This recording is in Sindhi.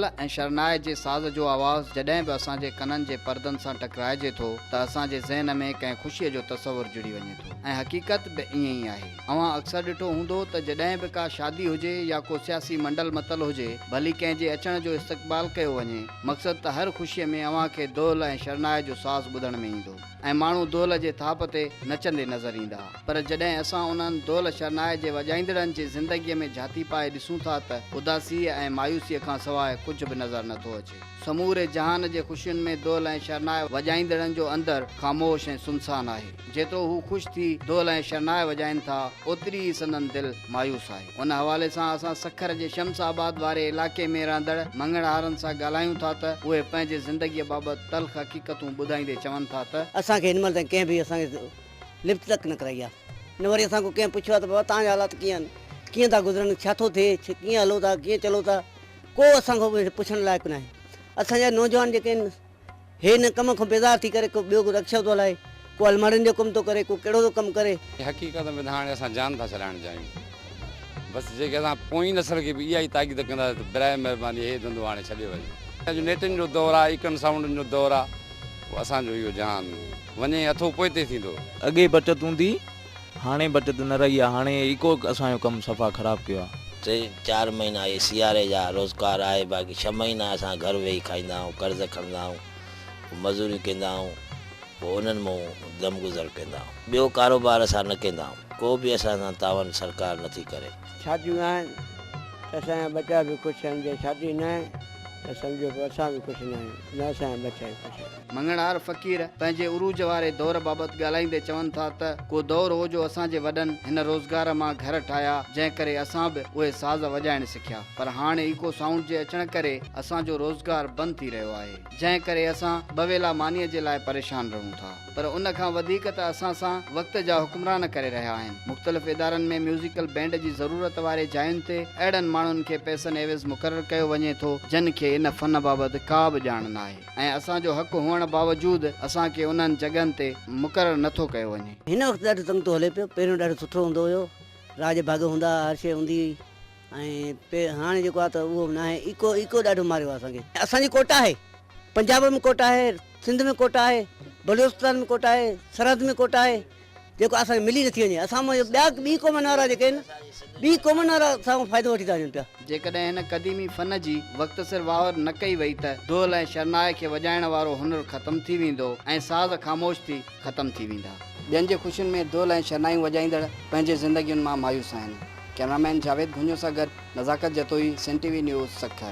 دهل ۽ شرنائي جي ساز جو آواز جڏهن به اسان جي ڪنن جي پردن سان ٽڪرائجي ٿو ته اسان جي ذهن ۾ ڪنهن خوشيء جو تصور جڙي وڃي ٿو ۽ حقيقت به ائين ئي آهي. اوهان اڪثر ڏٺو هوندو ته جڏهن به ڪا شادي هجي يا ڪو سياسي منڊل متل هجي، ڀلي ڪنهن جي اچڻ جو استقبال ڪيو وڃي، مقصد ته هر خوشيء ۾ اوهان کي دهل ۽ شرنائي جو ساز ٻڌڻ ۾ ايندو. ۽ ماڻهو دهل جي ٿاپ تي نچندي نظر ايندا. پر جڏهن اسان انهن دهل شرنائي جي وڄائيندڙن جي زندگيء ۾ جهاتي پائي ڏسون ٿا ته اداسيء ۽ مايوسيء کان سواء ڪجهه به نظر نه ٿو اچي. سموري جهان جي خوشين ۾ دهل ۽ شرنائي وڄائيندڙن جو اندر خاموش ۽ سنسان آهي. جيترو هو خوش ٿي دهل ۽ شرنائي وڄائين ٿا، اوتري ئي سندن دل مايوس آهي. ان حوالي سان اسان سکر جي شمس آباد واري علائقي ۾ رهندڙ مڱڻهارن سان ڳالهايون ٿا ته اهي پنهنجي زندگيء بابت تلخ حقيقتون ٻڌائيندي چون ٿا ته. اسان کي هن مهل تائين ڪنهن به اسان کي لفٽ تڪ نه ڪرائي آهي نه وري اسان کان ڪنهن پڇيو آهي ته بابا توهان جا حالات ڪيئن آهن ڪيئن ٿا گذرن ڇا ٿو ٿئي ڪيئن هلو ٿا ڪيئن چلو ٿا ڪو اسان کان پڇڻ لائق ناهي اسان جا نوجوان جيڪي آهن هي هن ڪم کان بيزار ٿي ڪري ڪو ٻيو رڪشو ٿو هلائي، ڪو الماڙين جو ڪم ٿو ڪري، ڪو ڪهڙو ٿو ڪم ڪري. حقيقت ۾ ته هاڻي اسان جان ٿا ڇڏائڻ چاهيون. بس جيڪي اسان پوئين نسل کي به اها ئي تاڪيد ڪنداسين ته براء مهرباني هي ڌنڌو هاڻي ڇڏي وڃو. اڄ نيٽن جو دور آ، ايڪن سائونڊن جو دور آ، پوء اسان جو اهو جهان وڃي اٿو پوئتي ٿيندو. اڳي بچت هوندي هاڻي بچت نه رهي آ هاڻي ايڪو اسان جو ڪم صفا خراب ڪيو آ. ٽي چار مهينا اهي سياري جا روزگار آهي باقي ڇهه مهينا اسان گهر ويهي کائيندا آهيون قرض کڻندا آهيون پوء مزوريون ڪندا آهيون پوء انهن مون دم گذر ڪندا آهيون ٻيو ڪاروبار اسان نه ڪندا آهيون ڪو به اسان سان تعاون سرڪار نٿي ڪري. شاديون آهن ته اسان جا ٻچا به خوش آهن جي شادي ناهي ته سمجهو پوء اسان به خوش ناهيون نه اسان جا ٻچا ئي خوش آهن. مڱڻهار فقير پنهنجي عروج واري دور بابت ڳالهائيندي چون ٿا ته ڪو دور هو جو اسان جي وڏن هن روزگار مان گهر ٺاهيا جنهن ڪري اسان به اهي ساز وڄائڻ سکيا پر هاڻ ايڪو سائونڊ جي اچڻ ڪري اسان جو روزگار بند ٿي رهيو آهي جنهن ڪري اسان ٻه ويلا مانيء جي لاء پريشان رهون ٿا پر ان کان وڌيڪ ته اسان سان وقت جا حڪمران ڪري رهيا آهن مختلف ادارن ۾ ميوزيڪل بينڊ جي ضرورت واري جاين تي اهڙن ماڻهن کي پئسن عيوض مقرر ڪيو وڃي ٿو جن کي ان فن بابت ڪا به ڄاڻ ناهي. ۽ اسان جو حق هئڻ باوجود اسان کي انهن جڳهن تي مقرر نه ٿو ڪيو وڃي. هن وقت ڏاڍو تنگ ٿو هلي پيو، پهريون ڏاڍو سٺو هوندو هيو، راڄ ڀاڳ هوندا هئا، هر شيء هوندي هئي ۽ هاڻي جيڪو آهي ته اهو به ناهي، ايڪو ايڪو ڏاڍو ماريو آهي اسان کي. اسان جي ڪوٽا آهي، پنجاب ۾ ڪوٽا آهي، سنڌ ۾ ڪوٽا آهي، بلوچستان ۾ ڪوٽا آهي، سرحد ۾ ڪوٽا آهي، جيڪو اسان کي ملي نٿي وڃي، اسان مان ٻيا ٻي قومن وارا جيڪي آهن، ٻي قومن وارا اسان کان فائدو وٺي ٿا وڃن پيا. جيڪڏهن هن قديمي فن جي وقت سر واهر نه ڪئي وئي ته دهل ۽ شرنائي کي وڄائڻ وارو هنر ختم ٿي ويندو ۽ ساز خاموش ٿي ختم ٿي ويندا. ٻين جي خوشين ۾ دهل ۽ شرنايون وڄائيندڙ پنهنجي زندگين مان مايوس آهن. ڪئميرا مين جاويد گهنجو سان گڏ Nazakat Jatoi, Sindh T V news, Sukkur.